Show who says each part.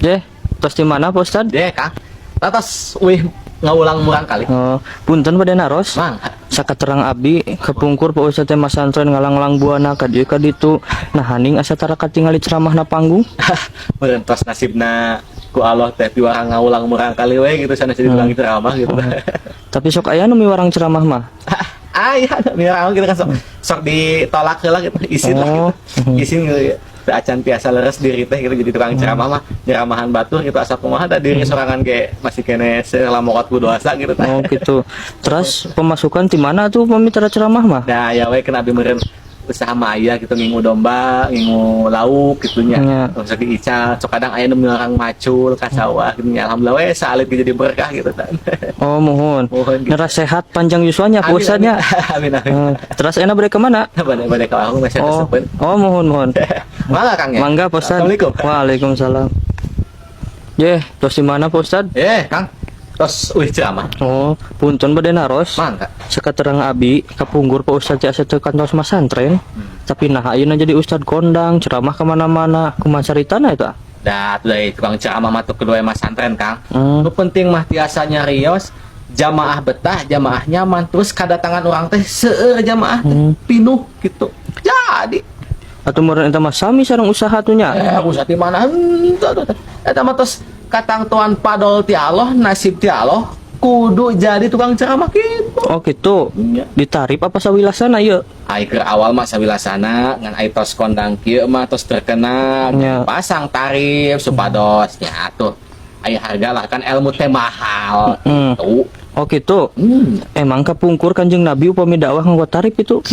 Speaker 1: Jeh, tos di mana, Pak Ustad?
Speaker 2: Deh, Kang. Tos uih ngawulang murangkalih.
Speaker 1: Oh, punten bade naros.
Speaker 2: Mangga.
Speaker 1: Sakaterang abi kepungkur Pak Ustad teh masantren ngalanglang buana ka dieu ka ditu. Nah, haning asa tara katingali ceramah na panggung.
Speaker 2: Meureun tos nasibna ku Allah teh piwarang ngawulang murangkalih we gitu, sanes jadi tukang ceramah gitu.
Speaker 1: Tapi sok aya nu miwarang ceramah mah.
Speaker 2: Ah iya, miwarang gitu kan sok ditolak heula gitu, isin lah gitu. Isin gitu ya. Teu acan tiasa leres diri teh gitu jadi tukang ceramah mah, nyeramahan batur gitu asa kumaha da diri sorangan ge masih keneh lamokot ku dosa gitu tah.
Speaker 1: Oh, gitu. Terus pemasukan di mana tuh pamitra ceramah mah?
Speaker 2: Nah, ya we kena abi meureun usaha mah aya gitu, ngingu domba, ngingu lauk gitu nya. Terus diical, sok kadang aya nu miwarang macul ka sawah gitu nya. Alhamdulillah we saalit ge jadi berkah gitu tah.
Speaker 1: Oh, muhun.
Speaker 2: Muhun gitu.
Speaker 1: Ngeras sehat panjang yuswanya Pak
Speaker 2: Amin,
Speaker 1: Ustadnya.
Speaker 2: amin, amin.
Speaker 1: Terus enak bade kemana?
Speaker 2: Bade bade ka warung masih
Speaker 1: Oh,
Speaker 2: kesepen.
Speaker 1: oh, muhun muhun.
Speaker 2: Mangga, Kang, ya.
Speaker 1: Mangga, Pak Ustad.
Speaker 2: Assalamualaikum.
Speaker 1: Waalaikumsalam. Jeh, tos di mana, Pak Ustad?
Speaker 2: Eh, Kang. Tos uih ceramah.
Speaker 1: Oh, punten bade naros.
Speaker 2: Mangga.
Speaker 1: Sakaterang abi kapungkur Pak Ustad teh asa teu kantos masantren. Tapi nah ayeuna jadi ustad kondang, ceramah kemana-mana. Kumaha caritana eta?
Speaker 2: Dah, tuh dari tukang ceramah mah tuh kedua masantren, Kang.
Speaker 1: Hmm.
Speaker 2: Nu penting mah tiasa nyarios, jamaah betah, jamaah nyaman, terus kedatangan orang teh seueur, jamaah teh pinuh gitu. Jadi
Speaker 1: Atau meureun eta mah sami sareng usaha tuh nya.
Speaker 2: Eh, usaha di mana? Tuh, tuh. Eta mah tos katangtuan padol ti Allah, nasib ti Allah, kudu jadi tukang ceramah gitu.
Speaker 1: Oh, gitu.
Speaker 2: Iya.
Speaker 1: Ditarif apa sawilasana ieu?
Speaker 2: Ai keur awal mah sawilasana, ngan ai tos kondang kieu mah tos terkenal, pasang tarif supados nya atuh. Ai harga lah kan ilmu teh mahal. Tuh.
Speaker 1: Oh, gitu. Emang kapungkur Kanjeng Nabi upami dakwah nganggo tarif itu?